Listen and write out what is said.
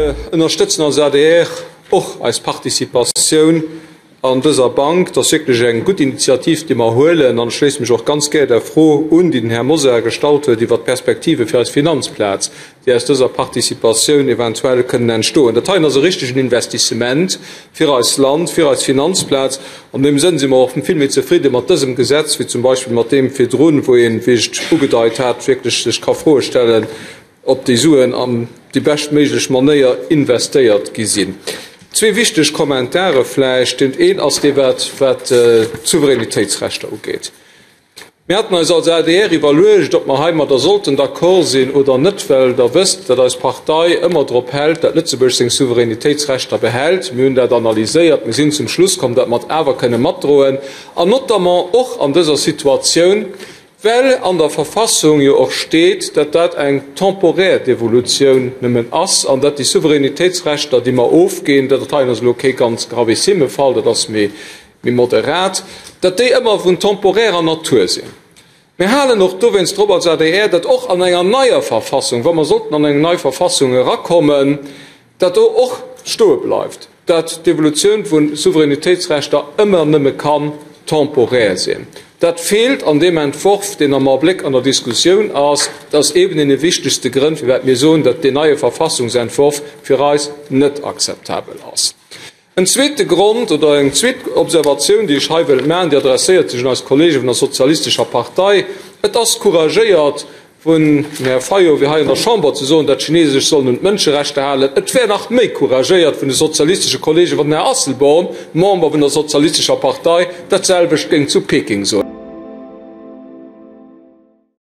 Mir ënnerstëtzen als adr och eis Participatioun an dëser Bank. Dat ass wierklech eng gutt Initiativ, déi mer huelen. An ech schléisse mech och ganz gär der Fro un, déi den Här Mosar gestallt huet iwwert d'Perspektive fir eis Finanzplaz, déi aus dëser Participatioun eventuell kënnen entstoen. Dat heien ass e richtegen Investissement fir eist Land, fir eis Finanzplaz. An deem Sënn si mer och vill méi zefridde mat dësem Gesetz wéi zum Beispill mat deem virdrun, wou een, wéi ech ugedeit hat, wierklech sech ka Froe stellen, ob déi Suen an déi beschtméiglech Manéier investéiert gi sinn. Zwee wichteg Kommentare vläicht. Deen een ass dee wat wat d'Souveränitéitsrechter ugeet. Mir haten eis als adr iwwerluecht, ob mer heimadder sollten d'accord sinn oder net, well Der wësst, datt eis Partei ëmmer drop hält, datt Lëtzebuerg seng Souveränitéitsrechter behält. Mir hunn dat analyséiert. Mir sinn zum Schluss komm, datt mer et awer kënne matdroen, an notamment och an dëser Situatioun, Well an der Verfassung jo och steet, datt dat eng temporär Devolutioun nëmmen ass an datt déi Souveränitéitsrechter, déi mer ofginn, dat heien ass elo kee ganz gravissime Fall, dat ass méi moderat, datt déi ëmmer vun temporärer Natur sinn. Mir halen och dowéinst drop als adr, datt och an enger neier Verfassung, wa mer sollten an eng nei Verfassung erakommen, datt do och stoe bleift, datt d'Evolutioun vu Souveränitéitsrechter ëmmer nëmme kann temporär sinn. Dat feelt an deem Entworf, deen am Abléck an der Diskussioun ass. Dat ass eben een de wichtegste Grënn, firwat mir soen, datt deen neie Verfassungsentworf fir eis net akzeptabel ass. En zweete Grond oder eng zweet Observatioun, déi ech hei wëllt maachen, déi adresséiert sech un eis Kollege vun der Sozialistescher Partei. Et ass couragéiert vun Här Fayot, fir hei an der Chamber ze soen, datt d'Chinese sech sollen un d'Mënscherechter halen. Et wär nach méi couragéiert vun de sozialistesche Kollegen, wann den Här Asselborn, Member vun der Sozialistescher Partei, dat selwecht géing zu Peking soen.